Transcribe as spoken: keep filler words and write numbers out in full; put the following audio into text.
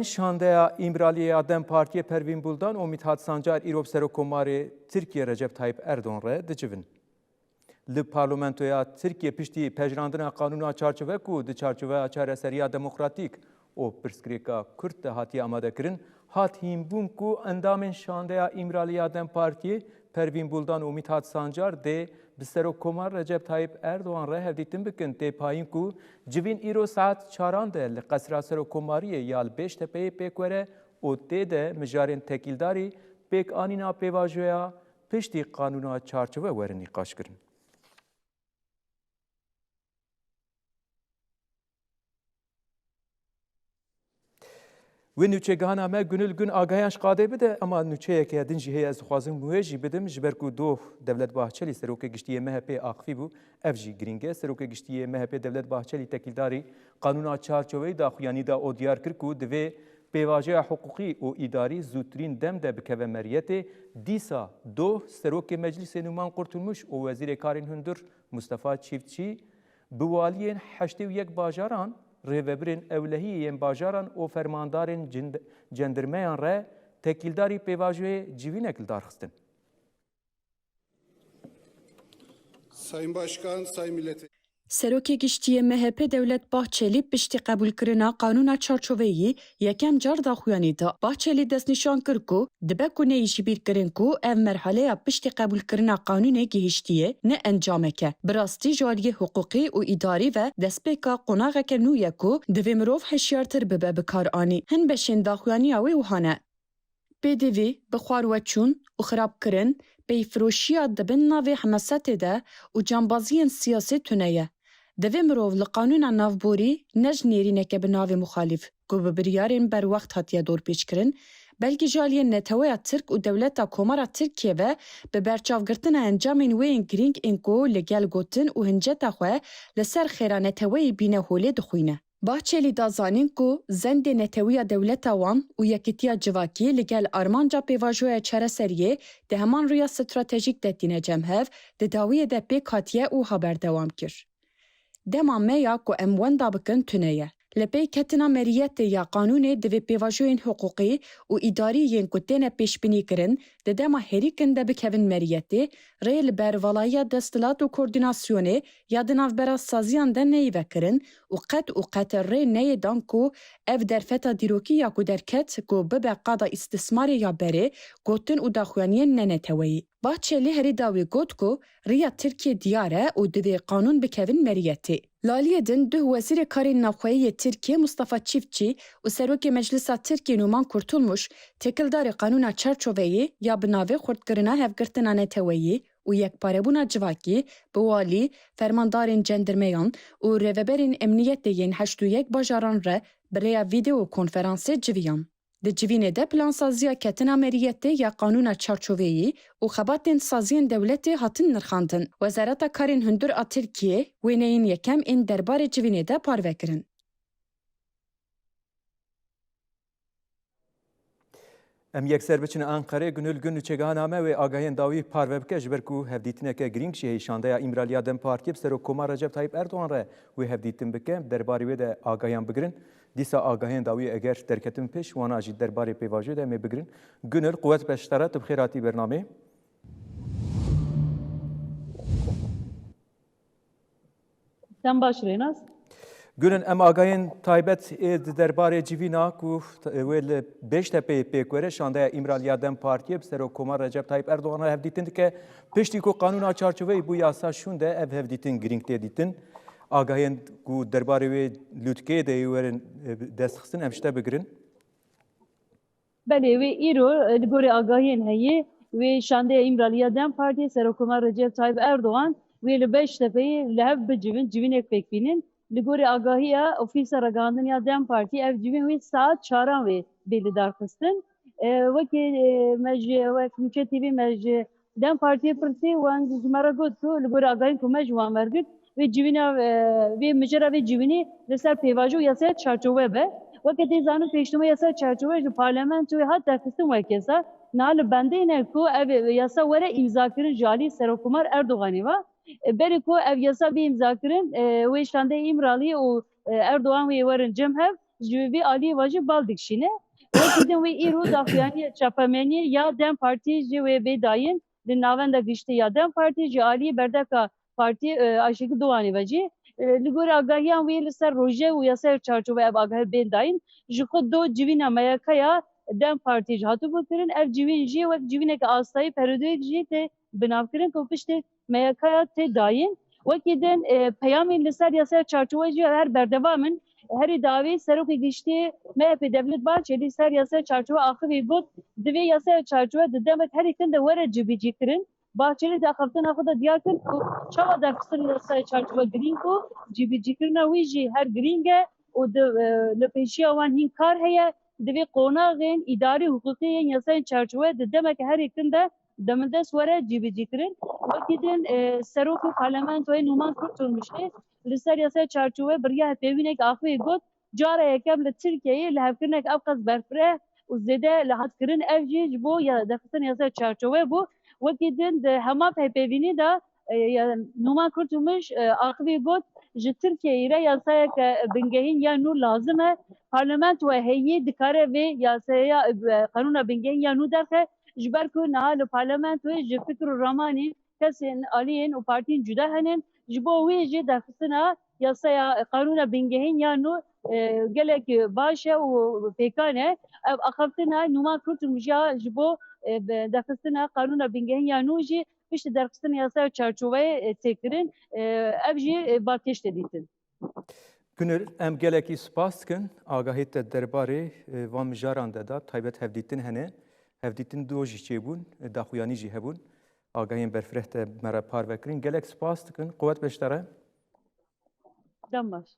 Şandeya Îmraliyê ya DEM Partiyê Pervîn Buldan û Mithat Sancar îro bi Serokkomarê Tirkiyê Recep Tayyip Erdogan re dicivin. Li Parlamentoya Tirkiyê piştî pejirandina qanûna çarçove ku di çarçoveya çareseriya demokratîk û pirsgirêka Kurd de hatiye amadekirin, hat hînbûn ku endamên şandeya Îmraliya DEM Partiyê Pervîn Buldan û Mithat Sancar dê bi Serokkomar Recep Tayyip Erdogan re hevdîtin bikin. Tê payîn ku civîn îro saet çaran de li Qesra Serokkomariyê ya li Beştepeyê pêk were û tê de mijarên tekîldarî pêkanîna pêvajoya piştî qanûna çarçove werin nîqaşkirin. Wê nûçegihana me Gunil Gun agahiyan ji qadê bide, ema nûçeyeke din jî heye, ez dixwazim wê jî bidim, ji ber ku doh Devlet Bahçelî, serokê giştî yê M H P axivî bû, ev jî girîng e. Serokê giştî yê M H P Devlet Bahçelî tekîldarî qanûna çarçoveyî daxuyanî da û diyar kir ku divê pêvajoya hiqûqî û îdarî zûtirîn dem de bikeve meriyetê. Dîsa doh Serokê Meclîsê Nûman Kurtulmuş û Wezîrê Karên Hundir Mustafa Çiftçî bi waliyên heştê û yek bajaran, rêvebirên ewlehiyê yên bajaran û fermandarên cind-, cendirmeyan re tekîldarî pêvajoyê civînek li dar xistin. Sayın Başkan, Sayın Milletvekili. Serokê Giştî yê M H P Devlet Bahçelî piştî qebûlkirina qanûna çarçoveyî yekem car daxuyanî da. Bahçelî destnîşan kir ku dibe ku neyê jibîrkirin ku ev merhaleya piştî qebûlkirina qanûnê gihiştiye, ne encamek e. Bi rastî ji aliyê hiqûqî û îdarî ve destpêka qonaxeke nû ye ku divê mirov hişyartir bibe bikaranî. Hin beşên daxuyaniya wê wiha ne. Pêdivî, bi xwarweçûn û xirabkirin, peyvfiroşiya di bin navê hemasetê de û cambaziyên siyasî tune ye. Divê mirov li qanûna navborî ne ji nêrîneke bi navê muxalîf, ku bi biryarên berwext hatiye dorpêçkirin, belkî ji aliyê neteweya Tirk û dewleta Komara Tirkiyê ve bi berçavgirtina encamên wê yên girîng ên ku li gel gotin û hinceta xwe li ser xêra neteweyî bîne holê dixwîne. Bahçelî da zanîn ku zendê netewiya dewleta wan û yekitiya civakî li gel armanca pêvajoya çareseriyê di heman riya stratejîk de tîne cem hev, di dawiyê de pêk hatiye û ha berdewam kir. Dema me ya ku em wenda bikin tune ye. Li pey ketina meriyetê ya qanûnê divê pêvajoyên hiqûqî û îdarî yên ku têne pêşbînî kirin di dema herî kin de bikevin meriyetê, rê li ber valayiya desthilat û koordînasyonê ya di navbera saziyan de neyê vekirin û qet û qet rê neyê dan ku ev derfeta dîrokî ya ku derket ku bibe qada îstismarê ya berê, gotin û daxuyaniyên neneteweyî. Bahçelî herî dawî got ku riya Tirkiyê diyar e û divê qanûn bikevin meriyetê. Li aliyê din duh Wezîrê Karên Navxweyî yê Tirkiyê Mustafa Çiftçî û Serokê Meclisa Tirkiyê Nûman Kurtulmuş têkildarî qanûna çarçoveyê ya bi navê xurtkirina hevgirtina neteweyî û yekparebûna civakî bi walî, fermandarên cendirmeyan û rêveberên emniyetê yên heşt û yek bajaran re bi rêya vîdeo konferansê civiyan. Di civînê de plansaziya ketina meriyetê ya qanûna çarçoveyî û xebatên saziyên dewletê hatin nirxandin. Wezareta Karên Hundir a Tirkiyê wêneyên yekem ên derbarê civînê de parve kirin. Em yekser biçin Enqerê. Gunil Gun nûçegihana me wê agahiyên dawî parve bike, ji ber ku hevdîtineke girîng jî heye. Şandeya Îmraliya DEM Partiyê bi Serokkomar Recep Tayyip Erdogan re wê hevdîtin bike, derbarê wê de agahiyan bigirin. Dîsa agahiyên dawî eger derketin pêş, wana jî derbarê pêvajoyê de em ê bigirin. Gunil, quwet be ji te re, tu bi xêr hatî bernameyê. Dem baş Rênas. Gunil, em agahiyên taybet ê di derbarê civîna ku wê li Beştepeyê pêk were, şandeya Îmraliya DEM Partiyê bi Serokkomar Recep Tayyip Erdogan re hevdîtin dike. Piştî ku qanûna çarçoveyî bû yasa şûnde, ev hevdîtin girîng tê dîtin. Agahiyên ku derbarê wê lûtkeyê de yê werin, e, destxistin, em ji te bigirin. Belê, wê îro, e, li gorî agahiyên heye, wê şandeya Îmraliya DEM Partiyê Serokkomar Recep Tayyip Erdogan wê li Beştepeyê li hev bicivin, civînek pêk bînin. Li gorî agahiya Ofîsa Ragihandin ya DEM Partiyê ev civîn wê saet çaran wê bê lidarxistin. E, wekî, e, me ji, wek Nûçe T V me ji DEM Partiyê pirsî, wan ji me re got ku li gorî agahiyên ku me ji wan wergirt, wê civîna, e, vê mijara vê civînê li ser pêvajo û yasaya çarçove be. Weke tê zanin pêşnûma yasaya çarçove ji parlamentoyê hat derxistin wek yasa. Niha li bendê ne ku ev yasa were îmzakirin ji alî Serokkomar Erdoganê ve. E, berê ku ev yasa bê îmzakirin, e, wê şandeyê Îmraliyê û, e, Erdogan wê werin cem hev. ji vî aliyê ve jî bal dikişîne. Wekî din wê îro daxuyaniya çapemeniyê ya DEM Partî jî wê bê dayîn li Navenda Giştî ya DEM Partî ji aliyê berdevka partî, e, Ayşegül Doğanê ve jî, e, li gor agahiyan wê li ser roje û yasaya çarçove ev agahî bên dayîn. Ji xwe do civîna M Y K ya DEM Partî ji hatibû kirin. Ev civîn jî wek civîneke asayî peredoyek jî tê binavkirin ku piştî M Y K ya tê dayîn. Wekî din, e, peyamên li ser yasaya çarçove jî her berdewam in. Herî dawî Serokê Giştî M H P Devlet Bahçelî ser yasaya çarçove axivî got, divê yasaya çarçove di demek herî kin de were cibîcîkirin. Bahçelî di axaftina xwe de diyar kir ku çawa derxistin yasaya çarçove girîng bû, cibîcîkirina wî jî her girîng e û di, e, li pêşiya wan hîn kar heye. Divê qonaxên îdarî û hiqûqî yên yasayên çarçove di demeke herî kin de demildest were cîbicîkirin. Wekî din, e, Serokê Parlamentoyê Numan Kurtulmuşê li ser yasaya çarçove bi riya hevpeyvînek axivî got, cara yekem li Tirkiyeyê lihevkirinek ev qas berfireh û zêde li hat kirin, ev jî ji bo ya derxistin yasaya çarçove bû. Wekî din di hema hevpeyvînî de, e, ya Numan Kurtulmuş, e, axivî got, ji Tirkiyeyê re yasayeke bingehîn ya nû lazim e. Parlamentoya heyî dikare vê yasaya, e, qanûna bingehîn ya nû derxe. Ji ber ku niha li parlamentoyê ji fikr û ramanî kesên aliyên û partiyên cuda hene, ji bo wê jî derxistina yasaya, qanûna bingehîn ya nû, e, gelek baş e û pêkan e. Ev axaftina Numan Kurtulmuş ya ji bo, e, be-, derxistina qanûna bingehîn ya nû jî piştî derxistina yasaya çarçoveyê, e, tê kirin. E, ev jî, e, balkêş tê dîtin. Gunil, em gelekî spas dikin. Agahî te derbarê, e, van mijaran de da, taybet hevdîtin hene. Hevdîtin do jî çêbûn, e, daxuyanî jî hebûn. Agahiyên berfireh te me re parve kirin. Gelek spas dikin. Quwet be ji te re. Dem baş.